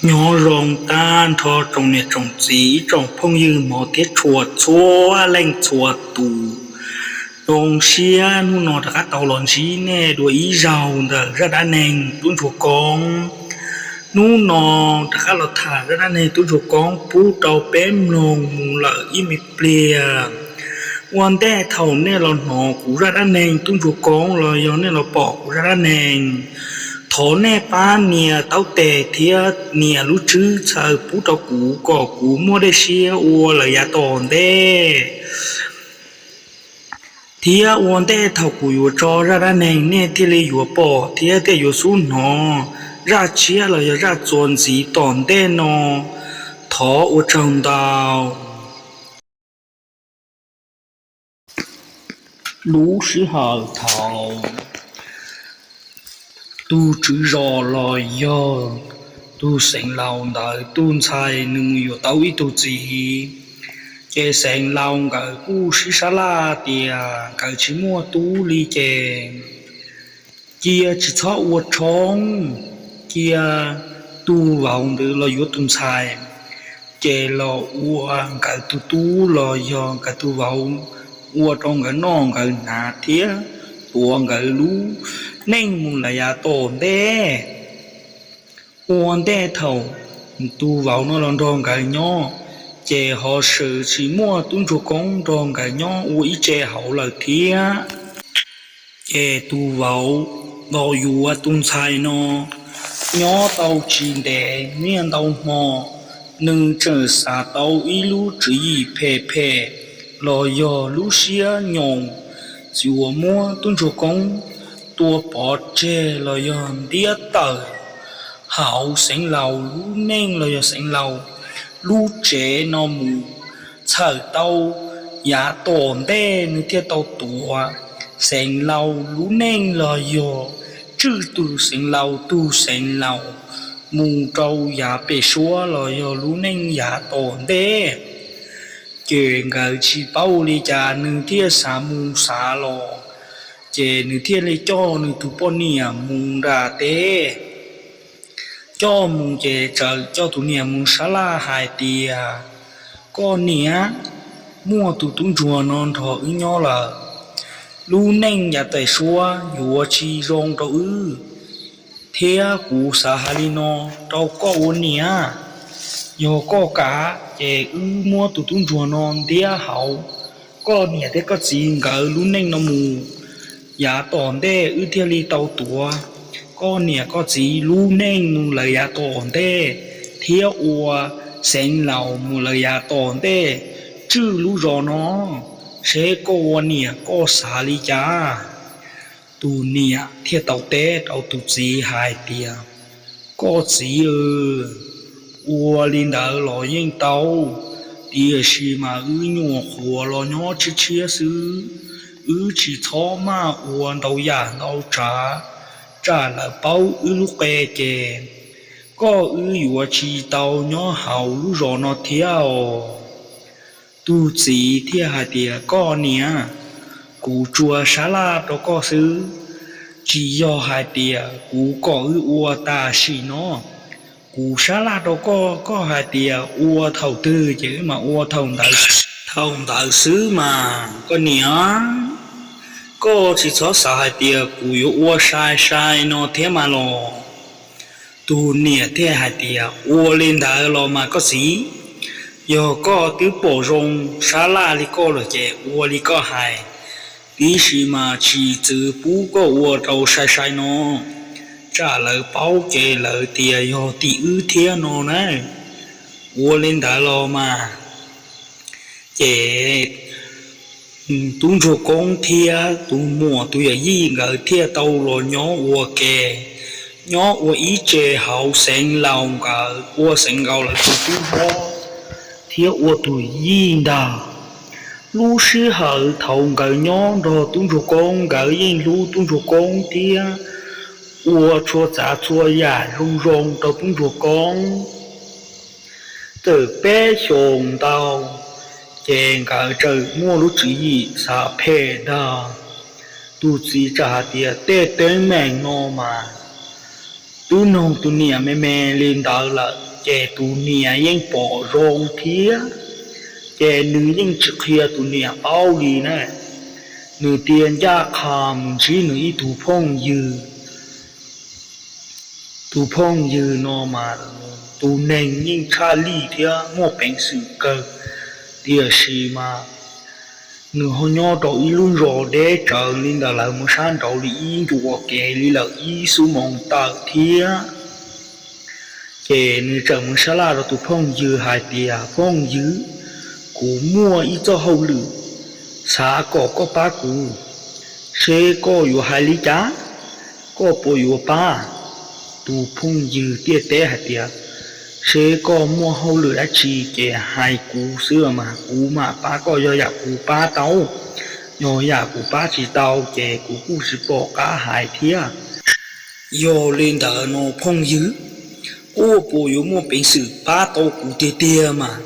Nyob zoo tag nrho tsoom niam tsoom txiv ib tsoom phooj ywg hmov thiab tshua txhua leej txhua tus. Zoo siab hnub no rov qab tau los ntsib nej dua ib zaug ntawm zaj dab neeg tub ntsuag koob. Hnub no rov qab los tham zaj dab neeg tub ntsuag koob pub rau peb mloog mus lawm ib me pliag. Ua ntej thaum nej los hnov kuv zaj dab neeg tub ntsuag koob los yog nej los pom kuv zaj dab neeg, thov nej pab nias taub tes thiab nias lub tswb txhawb pub rau kuv kom kuv muaj dej siab ua lawm yav tom ntej. Thiab ua ntej thaum kuv yuav tso zaj dab neeg nej thiaj li yuav pom thiab thiaj yuav xub hnov zaj tshiab los yog zaj txuas ntxiv tom ntej no. Thov ua tsaug ntau. Lub sij hawm thaum tus tswv zos los yog tus xeev laus ntawd tus ntxhais nws mus yuav tau ib tug txiv, ces xeev laus nkawd kuj sib sab laj tias nkawd tsis muaj tub li ces cia tsis txhob ua tshoob, cia tus vauv ntawd los yuav tus ntxhais, ces los ua nkawd tus tub los yog nkawd tus vauv ua rau nkawd noj nkawd hnav thiab tuav nkawd lub neej mus lawm yav tom ntej. Ua ntej thaum tus vauv no los nrog nkawd nyob, ces ho tsis muaj tub ntsuag koob nrog nkawd nyob ua ib tse hauv lawm thiab. Ces tus vauv los yuav tus ntxhais no nyob tau tsis ntev niaj ntau hmo, nws tseem xav tau ib lub tswv yim phem phem los yog lub siab nyoos yuav muab tub ntsuag koob tua pov tseg los yog ntiab tawm hauv xeev laus lub neej los yog xeev laus lub tsev no mus txhawm tau yav tom ntej nws thiaj tau tuav xeev laus lub neej los yog tswj tus xeev laus tus xeev laus mus rau yav pem suab los yog lub neej yav tom ntej. Ces nkawd tsis paub ua li cas nws thiaj xav mus xav los, ces nws thiaj li coj nws tus poj niam mus nram teb. Coj mus ces txawm coj tus niam mus sab laj hais tias, koj niam, muaj tus tub ntsuag no nrog wb nyob lawm, lub neej yav pem suab yuav tsis zoo rau wb, thiab kuv xav hais li no rau koj ua niam, yog koj kam ces wb muab tus tub ntsuag no ntiab hauv koj niam thiab koj txiv nkawd lub neej no mus, yav tom ntej wb thiaj li tau tuav koj niam koj txiv lub neej mus lawm yav tom ntej, thiab ua xeev laus mus lawm yav tom ntej tswj lub zos no, seb koj ua niam koj xav li cas? Tus niam thiaj tau teb rau tus txiv hais tias, koj txiv, ua li ntawd los yeej tau, tiam sis mas wb nyuam qhuav los nyob tshiab tshiab xwb, wb tsis txhob maj ua ntau yam ntau tsav, tsam lawv paub wb lub qe ces koj wb yuav tsis tau nyob hauv lub zos no thiab os. Tus txiv thiaj hais tias, koj niam, kuv tsuas sab laj rau koj xwb, tsis yog hais tias kuv kom wb ua tam sim no. Kuv sab laj rau koj, koj hais tias ua thaum twg ces wb mam ua thaum ntawd, thaum ntawd xwb mas koj niam. Koj tsis txhob xav hais tias kuv yuav ua sai sai no thiab mas los. Tus niam thiaj hais tias, ua li ntawd los mas koj txiv, yog koj twb pom zoo sab laj li koj lawm ces ua li koj hais, tiam sis mas tsis txwv pub koj ua rau sai sai no, tsam lawv paub ces lawv tias yog tim wb thiab no na. Ua li ntawd los mas. Ces tub ntsuag koob thiab tus muam tus yawm yij nkawd thiaj tau los nyob ua ke, nyob ua ib tse hauv xeev laus nkawd, ua xeev laus lawv tus tub hlob thiab ua tus yij ntag. Lub sij hawm thaum nkawd nyob nrog tub ntsuag koob, nkawd yeej hlub tub ntsuag koob thiab ua txhua tsav txhua yam zoo zoo rau tub ntsuag koob. Txawm peb xyoos ntau, ces nkawd txawm muaj lub tswv yim xav phem ntag. Tus txiv txawm hais tias, tej teeb meem no mas twb noog tus niam me me li ntawd lawm, ces tus niam yeej pom zoo thiab, ces nws yeej tsis qhia tus niam paub li na. Nws thiaj ncaj qha mus ntsib nws ib tug phooj ywg. Tus phooj ywg no mas tus neeg yeej tshaj lij thiab muaj peev xwm kawg, tiam sis mas nws ho nyob rau ib lub zos deb tsawv li ntawm lawv mus sab nraud li ib ncua kev li lawm ib xuab moos tawm thiab. Ces nws txawm mus sab laj rau tus phooj ywg hais tias, Phooj ywg, kuv muaj ib txoj hauj lwm xav kom koj pab kuv, seb koj yuav hais li cas, koj puas yuav pab? Tus phooj ywg thiaj teb hais tias, Seb koj muaj hauj lwm dab tsi ces hais kuv xwb los mas kuv mam pab koj, yog yam kuv pab tau. Yog yam kuv pab tsis tau ces kuv kuj tsis pom qab hais thiab. Yog li ntawd no phooj ywg, koj puas yuav muaj peev xwm pab tau kuv tiag tiag mas?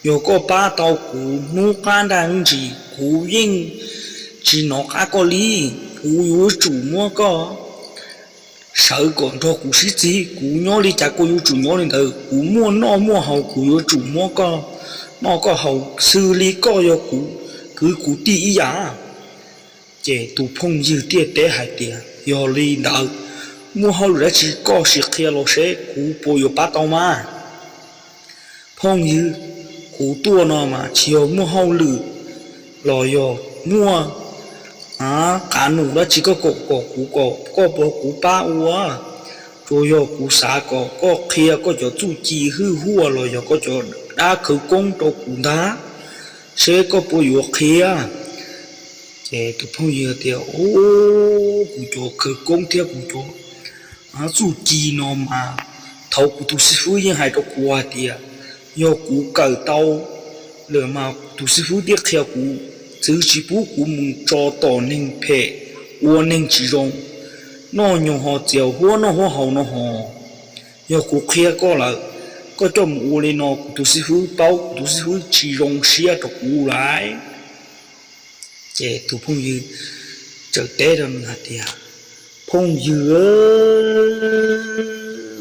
Yog koj pab tau kuv hnub qab ntaj ntsis kuv yeej tsis nov qab koj li. Kuv yuav tsum muab koj sawv kom nrog kuv sib txig, kuv nyob li cas koj yuav tsum nyob li ntawd, kuv muaj noj muaj haus kuv yuav tsum muab koj noj koj haus, xws li koj yog kuv kwv kuv tij ib yam. Ces tus phooj ywg thiaj teb hais tias, Yog li ntawd, muaj hauj lwm dab tsi koj sim qhia los seb kuv puas yuav pab tau mas? Phooj ywg, kuv tuaj no mas tsis yog muaj hauj lwm los yog muaj qav num dab tsi koj kom kom kuv kom koj puas kuv pab ua. Tsuas yog kuv xav kom koj qhia koj cov txuj ci hwj huaj los yog koj cov dab khawv koob rau kuv ntag, seb koj puas yuav qhia. Ces tus phooj ywg tias, Kuv cov khawv koob thiab kuv cov txuj ci no mas thaum kuv tus xib fwb yeej hais rau kuv hais tias, yog kuv kawm tau lawm mas kuv tus xib fwb thiaj qhia kuv, txwv tsis pub kuv mus tso tom neeg phem, ua neeg tsis zoo, noj nyob ho txias huab noj huab haus no ho. Yog kuv qhia koj lawm, koj coj mus ua li no kuv tus xib fwb paub kuv tus xib fwb tsis zoo siab rau kuv lawm. Ces tus phooj ywg txawm teb rau nws hais tias, Phooj ywg,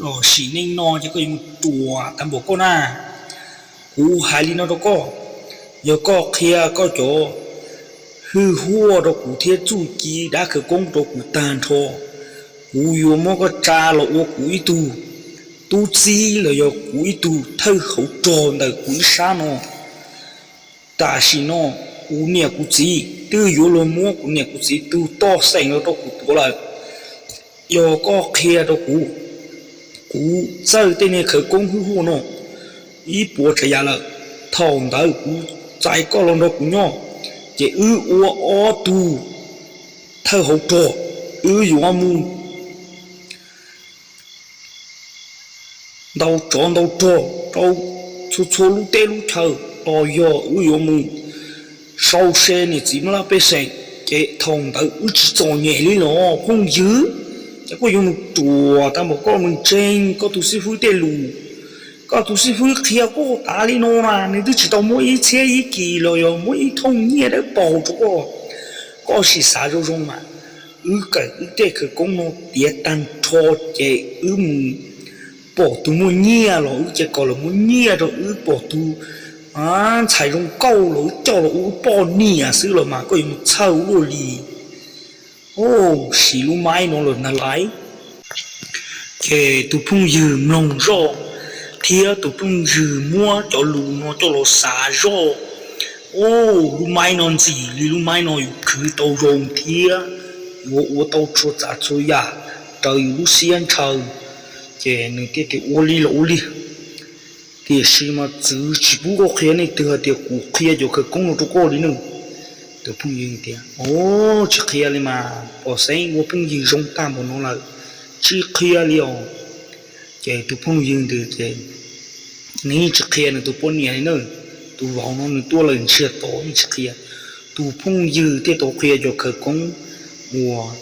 los sim neej no ces koj yuav mus ruam tag npaum koj na. Kuv hais li no rau koj, yog koj qhia koj cov hwj huaj rau kuv thiab txuj ci dab khawv koob rau kuv tag nrho, kuv yuav muab koj tsa los ua kuv ib tug tub txib los yog kuv ib tug thawj hauv rog ntawm kuv ib sab no. Tam sim no kuv niam kuv txiv twb yuav luag muab kuv niam kuv txiv tus toj xeem los rau kuv tuav lawm. Yog koj qhia rau kuv, kuv txawj tej niag khawv koob hwj huaj no ib puas tsav yam lawm. Thaum ntawd kuv txais koj los nrog kuv nyob, ces wb ua ob tug thawj hauv rog, wb yuav mus ntaus tsov ntaus rog rau txhua txhua lub teb lub chaw, los yog wb yuav mus sau se niam txiv mab laj pej xeem, ces thaum ntawd wb tsis txom nyem li los phooj ywg. Ces koj yuav mus ruam tag npaum koj mus ntseeg koj tus xib fwb tej lus. Koj tus xib fwb qhia koj tas li no mas nws twb tsis tau muab ib txhiab ib kis los yog muab ib thooj nyiaj dawb paug rau koj. Koj sim xav zoo zoo mas, wb kawm wb tej khawv koob no tiav tag nrho, ces wb mus pom tus muaj nyiaj los wb ces kom lawv muab nyiaj rau, wb pom tus ntxhais zoo nkauj los wb coj los ua wb poj niam xwb los mas koj yuav mus txhawj luaj li. Sim lub maib no lawm ntag lauj. Ces tus phooj ywg mloog zoj thiab tus phooj ywg muab cov lus no coj los xav zoj, lub maib no ntxim li lub maib no yuav khwv tau zoo thiab yuav ua tau txhua tsav txhua yam raws yus lub siab ntshaw. Ces nws thiaj tias ua li los ua li, tiam sis mas txwv tsis pub koj qhia leej twg hais tias kuv qhia cov khawv koob no rau koj li nawb. Tus phooj ywg tias, Au, tsis qhia li mas, pom xeeb ua phooj ywg zoo tag npaum no lawm, tsis qhia li os. Ces tus phooj ywg ntawd ces nws yeej tsis qhia nws tus poj niam li na. Tus vauv no nws tuaj lawm ntsiag to yeej tsis qhia. Tus phooj ywg thiaj tau qhia cov khawv koob uas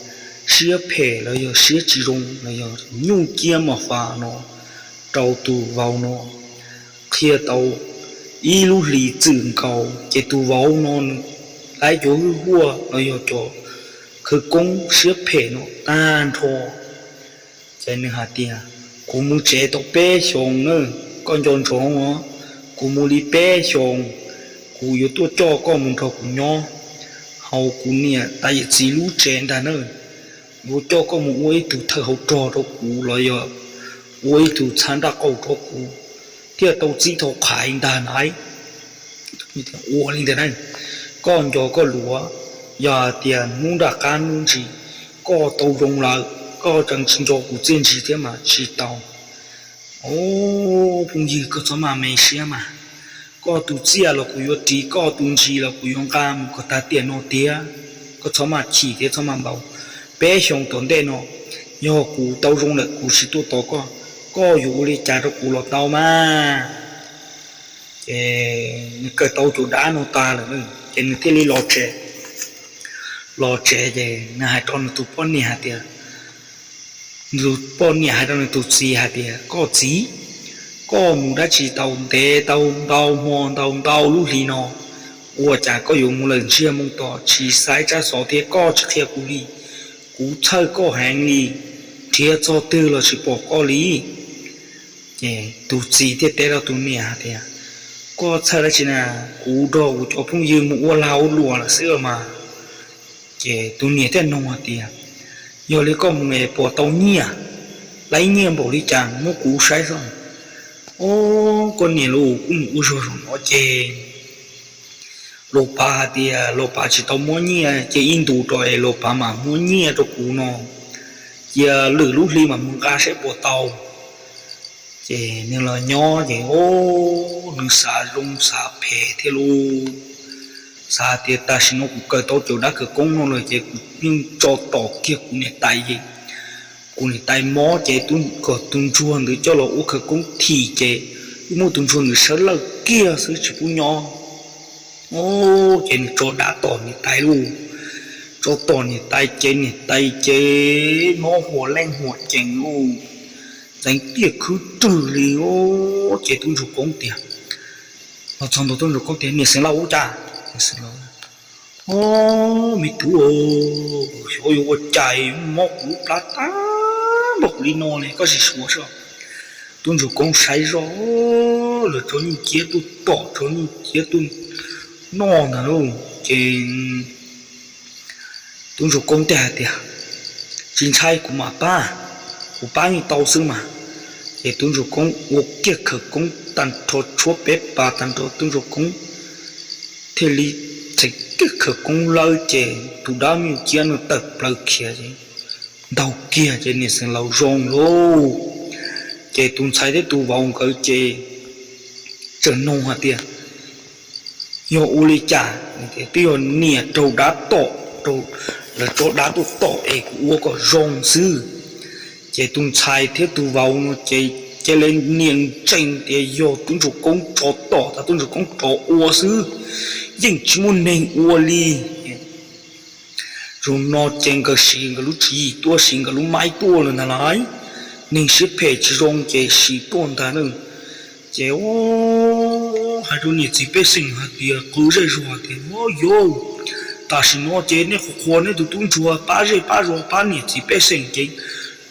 siab phem los yog siab tsis zoo los yog nyuj ciab mos fas no rau tus vauv no. Qhia tau ib lub hlis txwm nkaus ces tus vauv no nws laib cov hwj huaj los yog cov khawv koob siab phem no tag nrho. Ces nws hais tias, Kuv mus tsev tau peb xyoos na, koj nco ntsoov, kuv mus li peb xyoos, kuv yuav tuaj coj koj mus nrog kuv nyob hauv kuv niam tais yawm txiv lub tsev ntag na. Yuav coj koj mus ua ib tug thawj hauv rog rau kuv los yog ua ib tug txhab nraj qaum rau kuv thiaj tau txib tau qhaiv ntag na. Ua li ntawd na, koj nco koj lus, yog hais tias hnub nraj qab hnub ntsis koj tau zoo lawm, koj tseem tsis nco kuv txiaj ntsig thiab mas tsis tau. Os, phooj ywg, koj txhob maj me siab mas, koj tus txiaj los kuv yuav ris, koj tus ntsis los kuv yuav nqa mus kom tag tiam no tiag. Koj txhob maj chim thiab txhob maj npau. Peb xyoos tom ntej no, yog kuv tau zoo lawm kuv tsis tuaj tos koj, koj yuav ua li cas rau kuv los tau mas. Ces nws kawm tau cov dab no tas lawm, ces nws thiaj li los tsev. Los tsev ces nws hais rau nws tus poj niam hais tias, nws tus poj niam hais rau nws tus txiv hais tias, koj txiv, koj mus dab tsi tau ntev tau ntau hmo ntau ntau lub hli no, ua cas koj yuav mus lawm ntsiag moo tos tsis xaiv tsab xov thiab koj tsis qhia kuv li? Kuv txhawj koj heev li, nrhiav txog twg los tsis pom koj li. Ces tus txiv thiaj teb rau tus niam hais tias, koj txhawj dab tsi na, kuv nrog kuv cov phooj ywg mus ua lag ua luam lawm xwb mas. Ces tus niam thiaj nug hais tias, yog li koj mus es puas tau nyiaj, laib nyiaj npaum li cas muab kuv saib xwb. Os, koj niam lauj, kuv mus ua zog zaum no ces Laus Pav hais tias Laus Pav tsis tau muab nyiaj ces ib ntus rau es Laus Pav mam muab nyiaj rau kuv no, cia lwm lub hli mam mus nqa saib puas tau. Ces nws los nyob ces, o, nws xav zoo xav phem thiab lauj. Xav tias tam sim no kuv kawm tau cov dab khawv koob no lawm ces kuv yeej tso tom kiag kuv niam tais ces kuv niam tais mob ces kom tus ntsuag ntawd coj los ua khawv koob thim ces wb muab tus ntsuag ntawd sawv lawj kiag xwb tsis pub nyob. Ces nws tso dab tom niam tais lauj, tso tom niam tais ces niam tais ces mob huam leej huam cees lauj, ntxeev tiaj khwb rwg li. Ces tub ntsuag koob tias, los txog ntua tub ntsuag koob tias, niam xeev laus ua cas? Niam xeev laus, o, me tub, xyov yuav ua cas mob kuv lub plab tag npaum li no li, koj sim suav saib. Tub ntsuag koob saib zoj, lawv tso nyuj ciab tuaj tom, tso nyuj ciab tuaj noj ntag lauj. Ces tub ntsuag koob thiaj hais tias, tsis ntshai, kuv mam pab, kuv pab yeej tau xwb mas. Ces tub ntsuag koob ua kiag khawv koob tag nrho, tshuab peb pas tag nrho, tub ntsuag koob thiaj li txheev kiag khawv koob lawm ces tus dab nyuj ciab no tawm plaws khiav ces ntaug kiag ces niam xeev laus zoo lauj. Ces tus ntxhais thiab tus vauv nkawd ces tseem nug hais tias, yog ua li cas? Twb yog niam raug dab tom, lawv tso dab tuaj tom es kuv ua kom zoo xwb. Ces tus ntxhais thiab tus vauv no ces cia li nias ntsees tias yog tub ntsuag koob tso tom, tub ntsuag koob tso ua xwb, yeej tsis muaj neeg ua li. Zaum no ces nkawd siv nkawd lub tswv yim tuaj, siv nkawd lub maib tuaj lawm ntag lauj. Neeg siab phem tsis zoo ces siv tuaj ntag na. Ces hais rau niam txiv pej xeem hais tias, qw zej zog tias, o yauv, tam sim no ces nej qhuas qhuas nej tus tub ntsuag pab zej pab zos pab niam txiv pej xeem ces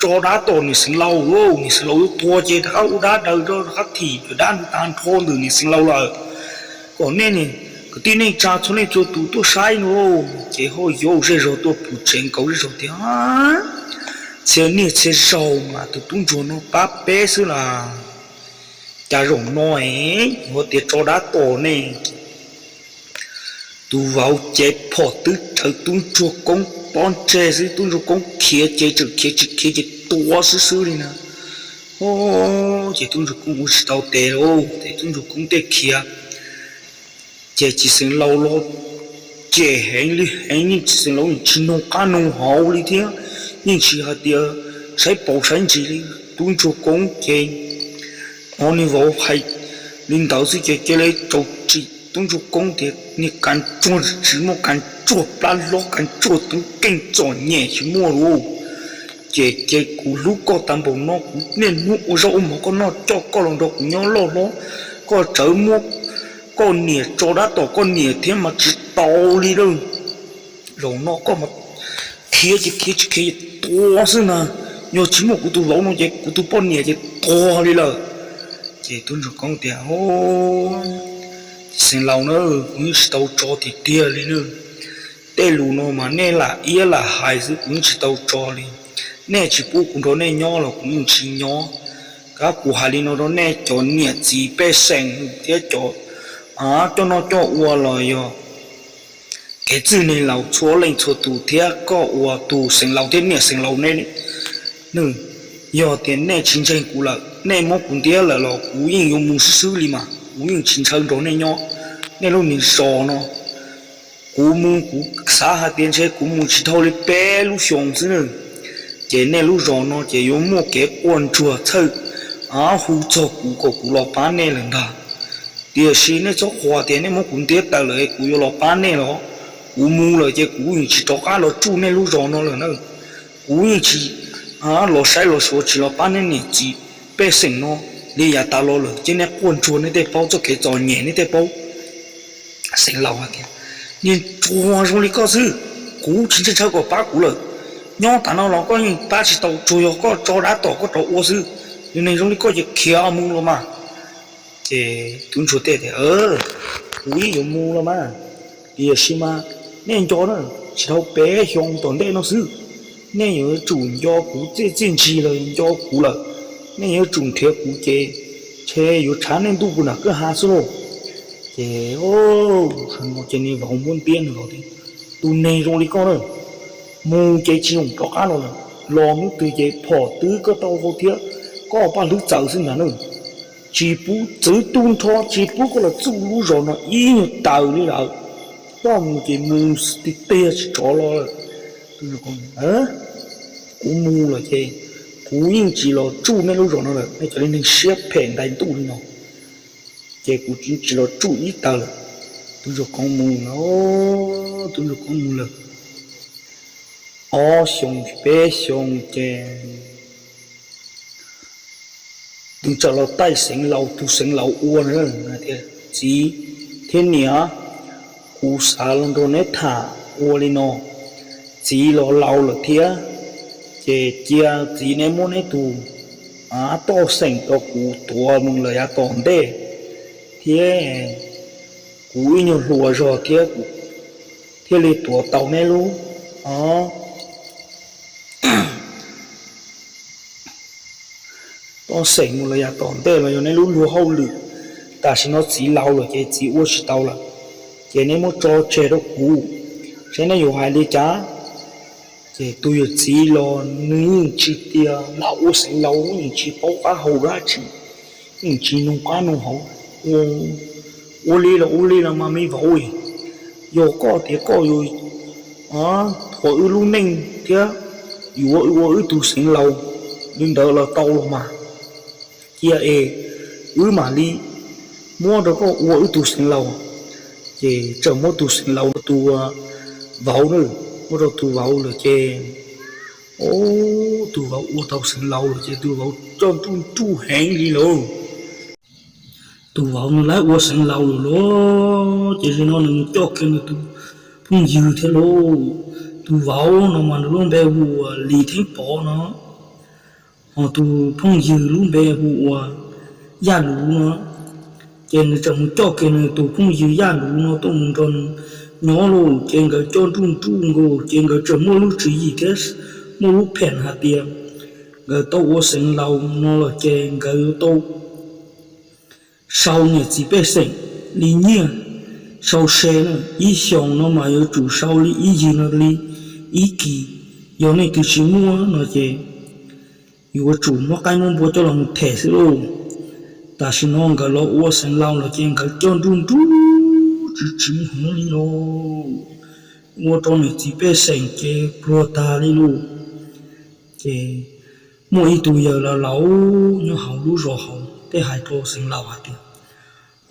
tso dab tom niam xeev laus lauj, niam xeev laus yuav tuag ces rov qab ua dab daws rau, rov qab thim cov dab ntawd tag nrho ntawm niam xeev laus lawm. Kom nej kwv tij neej tsa txhua leej txhua tus tuaj saib no. Ces ho yauv zej zog tuaj puv tsev nkaus zej zog tias, txhia niaj txhia zaus mas tus tub ntsuag no pab peb xwb las, cas zaum no es yuav tias tso dab tom ne. Tus vauv cev phom twb raws tub ntsuag koob pob ntseg xwb, tub ntsuag koob khiav ces tseem khiav tsis khiav ces tua xwb xwb li na. Ces tub ntsuag koob ua tsis tau tes lauj, ces tub ntsuag koob thiaj khiav. Ces txiv xeev laus los cem heev li heev, yeej txiv xeev laus yeej tsis nug qab nug hauv li thiab, yeej tsis hais tias saib paus saib ntsis li. Tub ntsuag koob ces hnov niag vauv hais li ntawd xwb ces cia li rau tsim tub ntsuag koob tias niag kav ntsuag tsis muaj kav ntsuag plab hlob, kav ntsuag tub keej txom nyem tsis muaj lauj. Ces ces kuv hlub koj tag npaum no, kuv niaj hnub ua zaub ua mov koj noj, coj koj los nrog kuv nyob loj hlob, koj tsawv muab koj niam tso dab tom koj niam thiab mas tsis tau li lauj. Zaum no koj mas khiav ces khiav tsis khiav tua xwb na, yog tsis muaj kuv tus vauv no ces kuv tus poj niam ces tuag li lawm. Ces tub ntsuag koob tias, Xeev Laus na, kuv yeej tsis tau tso tiag tiag li na. Tej lus no mas nej lam iab lam hais xwb, kuv yeej tsis tau tso li. Nej tsis pub kuv nrog nej nyob los kuv yeej tsis nyob. Kab kuv hais li no rau nej cov niam txiv pej xeem thiab cov coj noj coj ua los yog kev txwj neeg laus txhua leej txhua tus thiab koj ua tus Xeev Laus thiab niam Xeev Laus ne, yog tias nej tsis ntseeg kuv lawm, nej muab kuv ntiab lawm los kuv yeej yuav mus xwb xwb li mas kuv yeej tsis ntshaw nrog nej nyob. Nej lub niag zos no, kuv mus kuv xav hais tias ntshe kuv mus tsis dhau li peb lub xyoos xwb na, ces nej lub zos no ces yuav muaj kev quaj ntsuag txhawj hu txog kuv kom kuv los pab nej lawm ntag. Tiam sis nej txhob qhuas tias nej muab kuv ntiab tawm lawm kuv yuav los pab nej los. Kuv mus lawm ces kuv yeej tsis rov qab los tsuj nej lub zos no lawm na. Kuv yeej tsis los saib los xyuas tsis los pab nej niam txiv pej xeem no li yav tas los lawm ces nej quaj ntsuag nej tej paub, txoj kev txom nyem nej tej paub. Xeev Laus hais tias, Niag ntsuag zoo li koj xwb, kuv tsis ntshaw ntshaw kom pab kuv lawm. Nyob tas no los koj yeej pab tsis tau, tsuas yog koj tso dab tom koj rov ua xwb. Yog neeg zoo li koj ces khiav mus los mas. Ces tub ntsuag teb tias, Kuv yeej yuav mus los mas, tiam sis mas nej nco na, tsis dhau peb xyoo tom ntej no xwb, nej yuav tsum nco kuv txiaj txiaj ntsig los nco kuv lawm. Nej yuav tsum nrhiav kuv ces ntshe yuav tshav nej ntuj puag nram kwj ha xwb lauj. Ces, ces niag vauv muab ntiab nws vauv tias, Tus neeg zoo li koj na, mus ces tsis zoo rov qab los lawm, los hnub twg ces phom twb koj taub hau thiab koj paj hlwb txawv xwb ntag na. Tsis pub txwv tub nrho, tsis pub koj los txuj lub zos no ib nyuag taws li lawm. Koj mus ces mus tiag tiag tsis rov los lawm. Kuv mus lawm ces kuv yeej tsis los tsuj nej lub zos no lawm, nej cov li neeg siab phem ntais ntuj li no. Ces kuv tsis los tsuj ib taws lawm. Tub ntsuag koob mus, tub ntsuag koob mus lawm ob xyoos peb xyoos ces nws txawm los taij Xeev Laus, tus Xeev Laus ua na, hais tias, Txiv thiab niam, kuv xav los nrog neb tham ua li no. Txiv los laus lawm thiab, ces cia txiv neb muab neb tus toj xeem rau kuv tuav mus lawm yav tom ntej thiab. Kuv ib nyuag hluas zog thiab, kuv thiaj li tuav tau neb lub toj xeem mus lawm yav tom ntej los yog neb lub luag hauj lwm. Tam sim no txiv laus lawm ces txiv ua tsis tau lawm, ces neb muab tso tseg rau kuv, seb neb yuav hais li cas. Ces tus yawm txiv los nws yeej tsis tias lam ua Xeev Laus, yeej tsis paub qab hau dab tsi, yeej tsis nug qab nug hauv. Ua li los ua li los mas me vauv, yog koj tias koj yuav thuam wb lub neej thiab yuav ua wb tug Xeev Laus li ntawd los tau los mas, cia es wb mam li muab rau koj ua wb tug Xeev Laus. Ces txawm muab tus Xeev Laus rau tus vauv na, muab rau tus vauv lawm ces, o, tus vauv ua tau Xeev Laus lawm ces tus vauv coj nruj nruj heev li lauj. Tus vauv nws lawv ua Xeev Laus lawm los ces zaum no nws mus coj kiag nws tus phooj ywg thiab lauj. Tus vauv no mas nws lub npe hu ua Lis Theeb Pov no, ho tus phooj ywg lub npe hu ua Yaj Luv no. Ces nws txawm mus coj kiag nws tus phooj ywg Yaj Luv no tuaj mus nrog nws nyob lauj. Ces nkawd coj nruj nruj nkaus ces nkawd txawm muaj lub tswv yim thiab muaj lub phem hais tias nkawd tau ua Xeev Laus no los ces nkawd yuav tau sau niam txiv pej xeem li nyiaj, sau se na, ib xyoos no mas yuav tsum sau li ib yig no li ib kis. Yog nej twb tsis muaj no ces yuav tsum muab qaib muab npua coj los mus them xwb lauj. Tam sim no nkawd los ua Xeev Laus los ces nkawd coj nruj nruj tswv tswv heev li lauj. Ua rau niam txiv pej xeem ces pluag tag li lauj. Ces muaj ib tug yawg laus laus nyob hauv lub zos hauv thiaj hais rau Xeev Laus hais tias,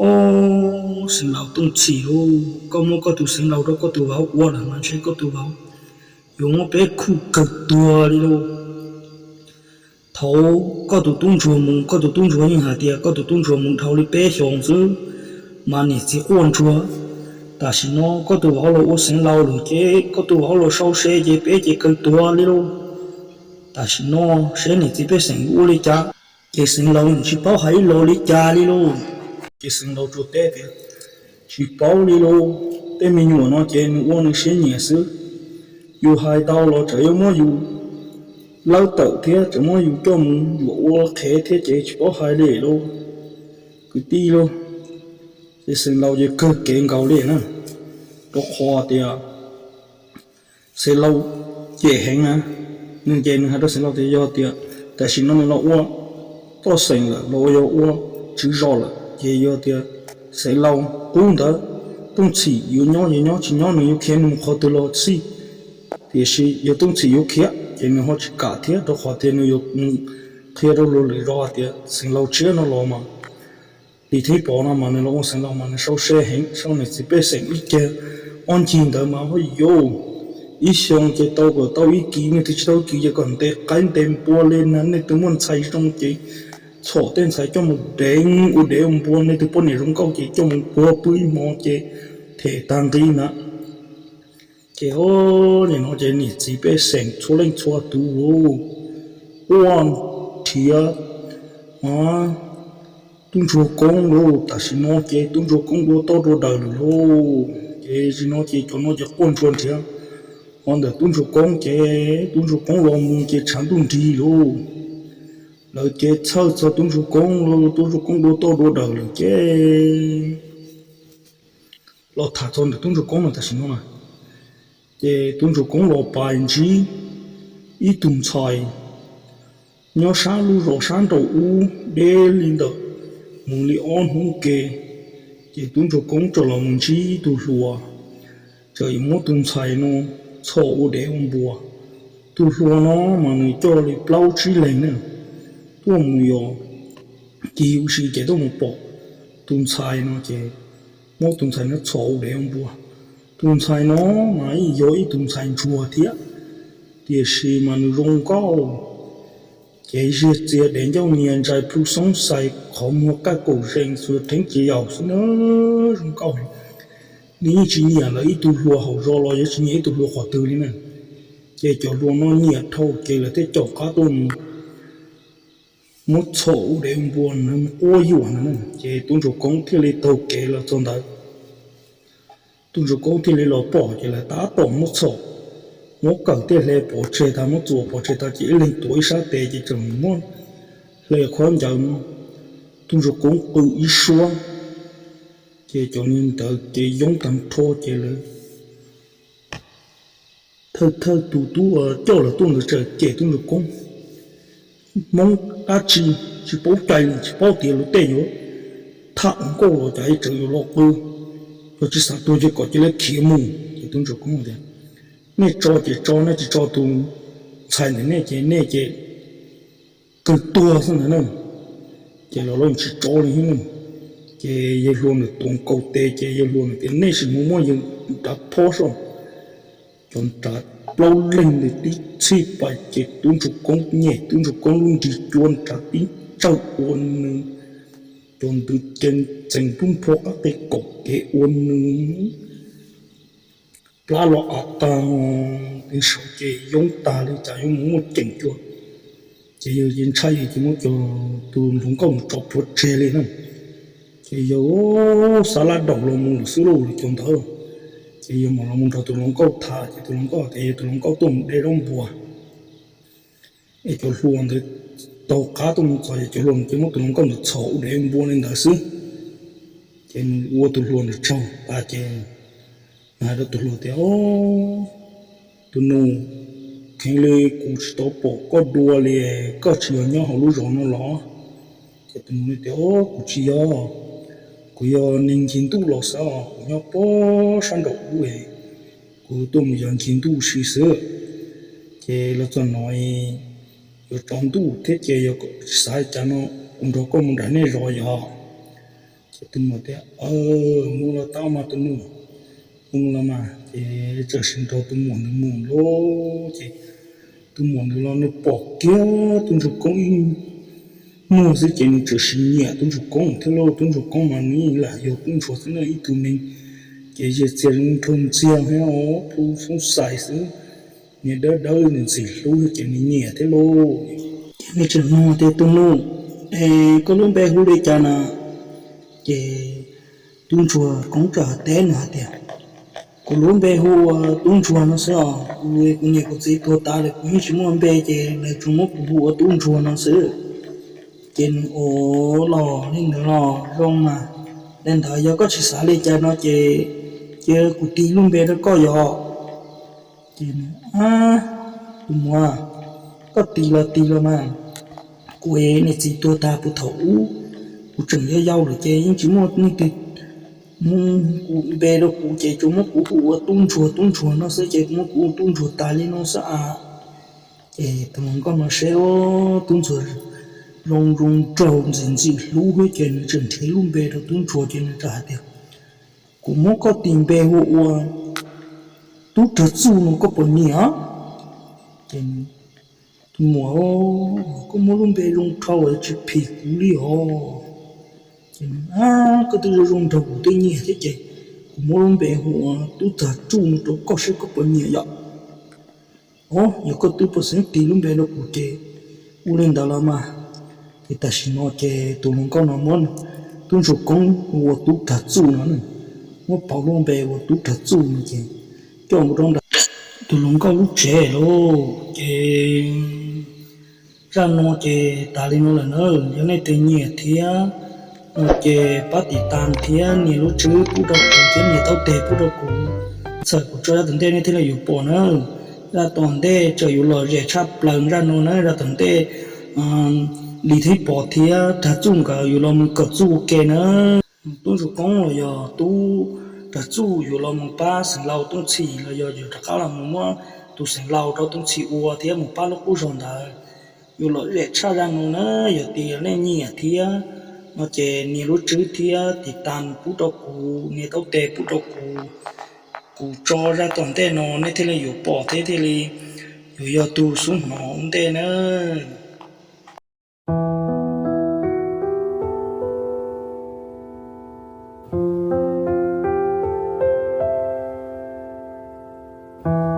Ob, Xeev Laus Tooj Txhim lauj, koj muab koj tus Xeev Laus rau koj tus vauv ua lawm mas ntshe koj tus vauv yuav muab peb khuj kawg tuag li lauj. Thaum koj tus tub ntsuag mus, koj tus tub ntsuag yeej hais tias koj tus tub ntsuag mus dhau li peb xyoos xwb mas niam txiv quaj ntsuag. Tam sim no koj tus vauv los ua Xeev Laus lawm ces koj tus vauv los sau se ces peb ces kawg tuag li lauj. Tam sim no seb niam txiv pej xeem ua li cas. Ces xeev laus tsis paub hais ib los li cas li lauj. Ces xeev laus tsuas teb tias, Tsis paub li lauj, tej me nyuam no ces nws ua nws siab nyiam xwb. Yus hais tau los tseem yuav muab yus lawb tawm thiab tseem muab yus coj mus yuam ua qhev thiab ces tsis paub hais li lauj. Kwv tij lauj, ces xeev laus ces kawg kev nkaus li na, rau qhov tias xeev laus cem heev na. Nws ces nws hais rau xeev laus tias yog tias tam sim no nws los ua toj xeem lawm los yog ua tswv zos lawm ces yog tias xeev laus qub ntawd, Tooj Txhim yuav nyob yuav nyob, tsis nyob nws yuav khiav nws mus qhov twg los xij. Tiam sis yog Tooj Txhim yuav khiav ces nws ho tsis kam thiab, rau qhov tias nws yuav qhia rau luag lwm zos tias xeev laus tshiab no los mas Lis Theeb Pov no mas nws los ua xeev laus mas nws sau se heev, sau niam txiv pej xeem ib cag ob ncig ntawd mas ho yuav ib xyoo ces tau kom tau ib kis, nws twb tsis tau ib kis ces kom ntes qaib ntes npua li na. Nej twb muaj ntxhais zoo ces txhom tej ntxhais coj mus deev ua dev ua npua, nej twb poj niam zoo nkauj ces coj mus puag pw ib hmo ces them tag nqi na. Ces nim no ces niam txiv pej xeem txhua leej txhua tus quaj nrhiav tub ntsuag koob lauj. Tam sim no ces tub ntsuag koob dua toj dua daws lawm lauj. Ces sim no ces cov no ces quaj ntsuag nrhiav ho ntawm tub ntsuag koob ces tub ntsuag koob los mus ces tshav ntuj nrig lauj. Lawv ces txhawj txog tub ntsuag koob lauj, tub ntsuag koob dua toj dua daws lawm ces los tham txog ntawm tub ntsuag koob no tam sim no na. Ces tub ntsuag koob los pais ntsib ib tug ntxhais nyob sab lub zos sab nraum ub deb li ntawm mus li ob hnub ke. Ces tub ntsuag koob txawm los mus ntsib ib tug hluas, txawm yuav muab tus ntxhais no txhom ua dev ua npua. Tus hluas no mas nws coj li plaub tsib leeg na, tuaj mus yos ci ua si ces tuaj mus pom tus ntxhais no ces muab tus ntxhais no txhom ua dev ua npua. Tus ntxhais no mas yog ib tug ntxhais ntsuag thiab, tiam sis mas nws zoo nkauj, ces ziag txias dev ncauj nyias ntsais plhu xoob xais qhov muag kaj kaum zees xuas rheeb tsis yaus xwb na, zoo nkauj. Nws yeej tsis nyiam lawv ib tug hluas hauv zos los yog tsis nyiam ib tug hluas qhov twg li na. Ces cov hluas no nyiam dhau ces lawv thiaj caum qab tuaj mus muab txhom ua dev ua npua na, quab yuam na. Ces tub ntsuag koob thiaj li taug kev los txog ntawd. Tub ntsuag koob thiaj li los pom ces lawv tab tom muab txhom, muab kawm thiaj hle pov tseg tas, muab txuas pov tseg tas ces ib leeg tuav ib sab tes ces tseem muab hle khaub ncaws no. Tub ntsuag koob qw ib suab, ces cov niag ntawd ces yoob tag nrho ces lawv thawj thawj tus tub coj lawv tuaj ntawd txawm cem tub ntsuag koob, Hmoob dab tsi tsis paub cai li, tsis paub tias luag tej yuav tham nkauj los cas tseem yuav los qw, yog tsis xav tuag ces kom cia li khiav mus. Ces tub ntsuag koob tias, Nej tso ces tso, nej tsis tso tus ntxhais ntawm nej ces nej ces kawg tuag xwb ntag na. Ces los lawv tsis tso li thiab. Ces yawg hluas ntawd tuav nkaus tes ces yawg hluas ntawd tias, Nej sim mus muab yawg nrad phob soj. Cov nrad plaub leeg ntawd tib txhij pais ces tub ntsuag koob nyem tub ntsuag koob lub nrig cua nrad tib tsawg ua nws, cov ntawd ces txeev lub npho qab qi kaum kev ua nws plab los av tag, nws saum ces yoob tag li cas yuav mus muaj ceem cua. Ces yawg ces ntshai ces muab cov tus hluas nkauj mus tso plhuav tseg li na. Ces yawg xav lab daum los mus lawm xwb lauj, lawv cov ntawd. Ces yawg mam los mus nrog tus hluas nkauj tham ces tus hluas nkauj tias yog tus hluas nkauj tuaj mus de zaub npua. Es cov hluas ntawd taug qab tuaj mus txog ces cov hluas ces muab tus hluas nkauj ntawd txhom ua dev npua li ntawd xwb. Ces nws ua tus hluas ntawd tsaug tas ces nws hais rau tus hluas tias, Tus nus, kheev li kuv tsis tau pom koj dua li, koj tsis yog nyob hauv lub zos no los? Ces tus nus tias, Kuv tsis yog, kuv yog neeg ncig ntuj los xwb, kuv nyob pob sab nraum ub, kuv tuaj mus yos ncig ntuj si xwb. Ces los txog no yuav tsaus ntuj thiab ces yog tsis xav cas no kuv nrog koj mus nram nej zos yos. Ces tus muam tias, Mus los tau mas tus nus, mus los mas. Ces txawm sim nrog tus muam nws mus lauj. Ces tus muam nws los nws pom kiag tub ntsuag koob ib muag xwb ces nws txawm sim nyiam tub ntsuag koob thiab lauj. Tub ntsuag koob mas nws lam yog tub ntsuag xwb na, ib tug neeg ces ziag txiag zoo nraug ntxiag thiab plhu xoob xais xwb. Nws dawb dawb nws ntxim hlub ces nws nyiam thiab lauj. Ces nws tseem nug tias, Tus nus, es koj lub npe hu li cas na? Ces tub ntsuag koob teb nws hais tias, Kuv lub npe hu ua Tub Ntsuag no xwb os. Kuv, kuv niam kuv txiv tuag tas lawm, kuv yeej tsis muaj npe ces lawv tsuas muab kuv hu ua Tub Ntsuag no xwb. Ces nws, Ua los li ntawd los zoo mas. Li ntawd yog koj tsis xav li cas no ces cia kuv tis lub npe rau koj yom. Ces nws, Tus muam, koj tis los tis los mas. Kuv niam txiv tuag tag puag thaum ub, kuv tseem yau yau lawm ces yeej tsis muaj leej twg muab kuv npe rau kuv ces tsuas muab kuv hu ua Tub Ntsuag, Tub Ntsuag no xwb ces muab kuv hu Tub Ntsuag tas li no xwb a. Ces tus hluas nkauj no saib tub ntsuag zoo zoo nraug ntxim ntxim hlub thiab ces nws tseem nrhiav lub npe rau tub ntsuag ces nws txawm hais tias, Kuv muab koj tis npe hu ua Tub Rag Txuj no koj puas nyiam? Ces, Tus muam, koj muab lub npe zoo dhau tsis phim kuv li os. Ces, Koj twb zoo zoo nraug kuv twb nyiam thiab ces kuv muab lub npe hu ua Tub Rag Txuj no rau koj saib koj puas nyiam yom. Os, yog koj twb puas xeeb tis lub npe rau kuv ces ua li ntawd los mas. Ces tam sim no ces tus hluas nkauj no muab tub ntsuag koob hu ua Tub Rag Txuj no, muab pauv lub npe ua Tub Rag Txuj no ces coj mus rau ntawm tus hluas nkauj lub tsev lauj. Ces zaj no ces tas li no lawm na. Yog nej tus nyiam thiab no ces pab tiv tas thiab nias lub tswb pub rau kuv thiab nias taub teg pub rau kuv, txhawm kuv tso zaj tom ntej nej thiaj li yuav pom na. Zaj tom ntej tseem yuav lom zem tshaj plaws zaj no na, zaj tom ntej Lis thiab Pom thiab Rag Txuj nkawd yuav los mus kawm txuj ua ke na. Tub ntsuag koob los yog Tub Rag Txuj yuav los mus pab xeev laus Tooj Txhim los yog yuav rov qab los mus muab tus xeev laus rau Tooj Txhim ua thiab mus pab lub qub zog ntawd. Yuav lom zem tshaj zaj no na. Yog tias nej nyiam thiab no ces nias lub tswb thiab tiv tas pub rau kuv, nias taub teg pub rau kuv, kuv tso zaj tom ntej no nej thiaj li yuav pom thiab thiaj li yuav yog tus xub hnov ua ntej nawb.